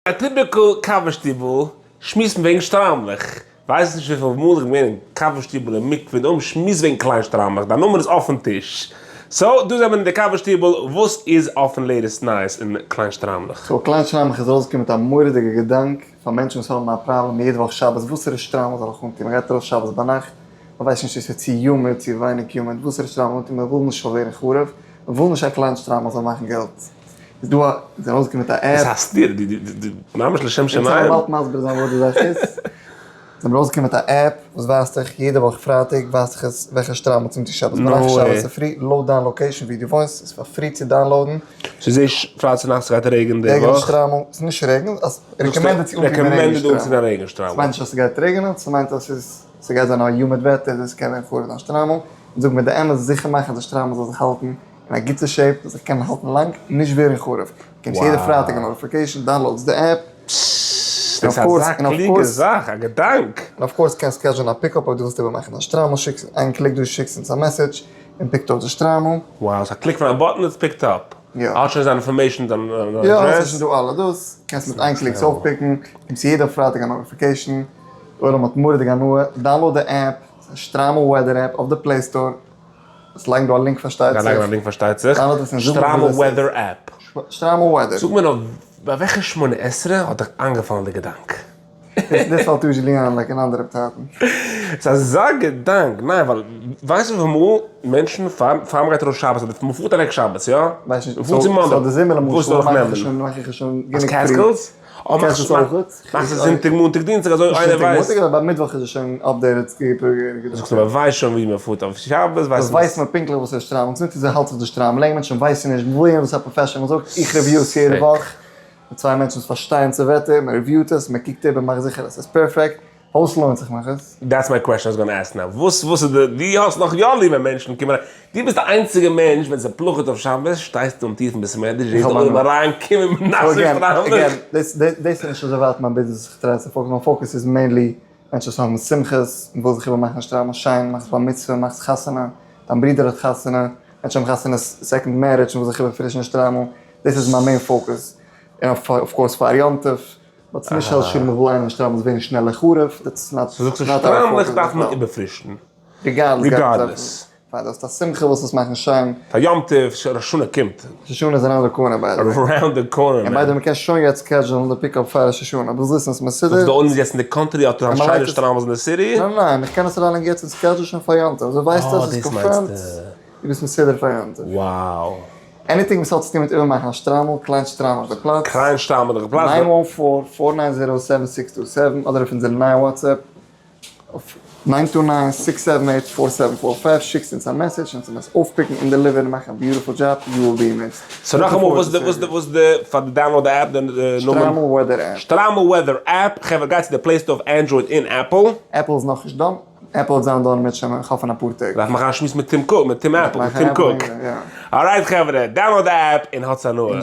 א typical קאווע שטיבל שמועסט מען וועגן שטריימלעך. ווייס נישט וויפיל מאל איך בין געווען אין קאווע שטיבל און מקווה און אויבן שמועסט וועגן קליין שטריימלעך דיין נאמען איז אויפן טיש. so דא זעמיר אין די קאווע שטיבל וואס איז אויפן latest נייעס אין קליין שטריימלעך? so קליין שטריימלעך איז ארויסגעקומען מיט א מורא'דיגע געדאנק פאר מענטשן וואס האבן א פראבלעם יעדע וואך שבת וואסערע שטריימל זאל איך אנטון מ'גייט ארויס שבת ביינאכט מ'ווייסט נישט צו ס'איז צו humid צו ווייניג humid וואסערע שטריימל אנטון מ'וויל נישט ס'זאל ווערן חרוב מ'וויל נישט א קליין שטריימל זאל מאכן געלט. איז דא א, זיי ארויסגעקומען מיט א app. דאס א סתירה, די די די ממש לשם שמים. אונז וועלן באלד מסביר זיין וואס די זאך איז. זיי האבן ארויסגעקומען מיט א app וואס ווייזט דיך יעדע וואך פרייטאג ווייזט דיך עס וועלכע שטריימל צו אנטון שבת ביינאכט שבת צופרי לויט דיין location ווי דו וואוינסט, ס'איז פאר free צו download ן. סאו זעסט פרייטאג צונאכטס ס'גייט רעגענען די וואך. רעגן שטריימל, ס'איז נישט רעגן, אז recommended צו אנטון א רעגן שטריימל. ס'מיינט נישט אז ס'גייט רעגענען, ס'מיינט אז ס'איז ס'גייט זיין א humid וועטער, דאס קען ווערן חרוב דיין שטריימל. און זאג מיר די אמת, זיכער מאכן אז די שטריימל זאל זיך האלטן אין א גוטע shape זאל זיך קענען האלטן לאנג און נישט ווערן חרוב. באקומסט יעדע פרייטאג א notification, download סט די app. פששש, דאס איז אזא קלוגע זאך, א געדאנק! און of course קענסט schedule ן א pickup אויב דו ווילסט איבערמאכן דיין שטריימל, שיקסט איין קליק דא שיקסט אונז א message און pick ט אויף די שטריימל. Wow, ס'איז א קליק פון א button it's picked up. יא. האט שוין זיין information, זיין אדרעס. יא, ס'איז שוין דא אלע דאס, קענסט מיט איין קליק עס אויפ pick ן, באקומסט יעדע פרייטאג א notification, די עולם האט מורא'דיג הנאה, download די app, ס'איז א שטריימל weather app אויף די Play Store. עס לייגן דא א link פארשטייט זיך. זיי לייגן א link פארשטייט זיך. שטריימל weather app. שטריימל weather. זאג מיר נאר, ביי וועלכע שמונה עשרה האט דיך איינגעפאלן די געדאנק? דאס פאלט usually איין like אין אנדערע צייטן. ס'איז אזא געדאנק, ניין ווייל ווייסט וויפיל מאל מענטשן פארן פאר מ'גייט ארויס שבת אדער מ'פארט אוועק שבת יא? ווייס נישט, מ'פארט צו מאנדאו, so די זומער למשל וואס זאל איך נעמען? מאך איך עס שוין גענוג פרי. Catskills? קענסט עס אויך. מאכסט עס זונטאג מאנטאג דינסטאג אזוי איינער ווייסט. נישט זונטאג מאנטאג אבער ביי מיטוואך איז עס שוין updated. זאגסט מען ווייסט שוין ווי מען פארט אויף שבת ווייסט מען. ווייסט מען פונקטליך וואס ער שטריימלט, זונטאג זיי האלט זיך די שטריימל לענג מענטשן ווייסן נישט וואו און וואס א professional זאגט, איך review עס יעדע וואך מיט צוויי מענטשן וואס פארשטייען צו וועטער, מען review ט עס, מען קוקט איבער מאכט זיכער אז עס איז perfect, פארוואס לוינט זיך מיך עס? That's my question I was gonna ask now, וואס וואס איז די, דו האסט נאך יא ליב ווען מענטשן קומען אריין, דו ביסט די איינציגע מענטש ווען ס'פלאכעט אויף שבת שטייסטו און טיף אין בית מדרש זעסט די עולם אריין קומען מיט נאסע שטריימלעך. Again, דאס איז נישט אזוי ווייט מיין ביזנעס וואס איך try צו focus ן, מיין focus איז mainly מענטשן וואס האבן שמחות, מ'וויל זיך איבערמאכן שטריימל שיין, מאכסט בר מצוה, מאכסט חתונה, דיין ברודער האט חתונה, מענטשן האבן חתונה second marriage, מ'וויל זיך איבערפרישן שטריימל, דאס איז מיין main focus, און of course פאר יום טוב. But ס'איז נישט אז שלום מ'וויל איינעם שטריימל זאל ווערן שנעלער חרוב, that's not so זאגסטו שטריימלעך דארף מען איבערפרישן. Regardless. פאר דו האסט א שמחה ווילסט עס מאכן שיין. פאר יום טוב, ראש השנה קומט. ראש השנה איז around the corner by the way. Around the corner man. און by the way מ'קען שוין יעצט schedule ן די pickup פאר ראש השנה, אבער זאלסט וויסן אז ס'מסודר. זאגסט די עולם איז יעצט אין די country האט ער שיינע שטריימלס אין די city? ניין ניין, איך קען עס אריינלייגן יעצט אין schedule שוין פאר יום טוב, אזוי ווייסטו אז ס'איז confirmed, דו ביסט מסודר פאר יום טוב. Wow. Anything וואס האט צוטון מיט איבערמאכן א שטריימל, קליין שטריימל אויף די פלאץ. קליין שטריימל אויף די פלאץ. Nine one four, four nine zero, seven six two seven, אדער אויף אונזער נייע WhatsApp אויף nine two nine, six seven eight, four seven four five, שיקסט אונז א message אונז וועלן עס אויפ pick ן און deliver ן און מאכן א beautiful job, you will be amazed. So נאכאמאל וואס די וואס די וואס די פאר די download די app די נאמען? שטריימל weather app. שטריימל weather app, חברה גייט צו די Play Store אויף Android און Apple. Apple איז נאכנישט done. Apple וועט זיין done מיט שוין כ'האף אין אפאר טעג. דארף מאכן א שמועס מיט Tim Cook, מיט Tim Apple, מיט Tim Cook. Alright חברה, download די app און האטס הנאה.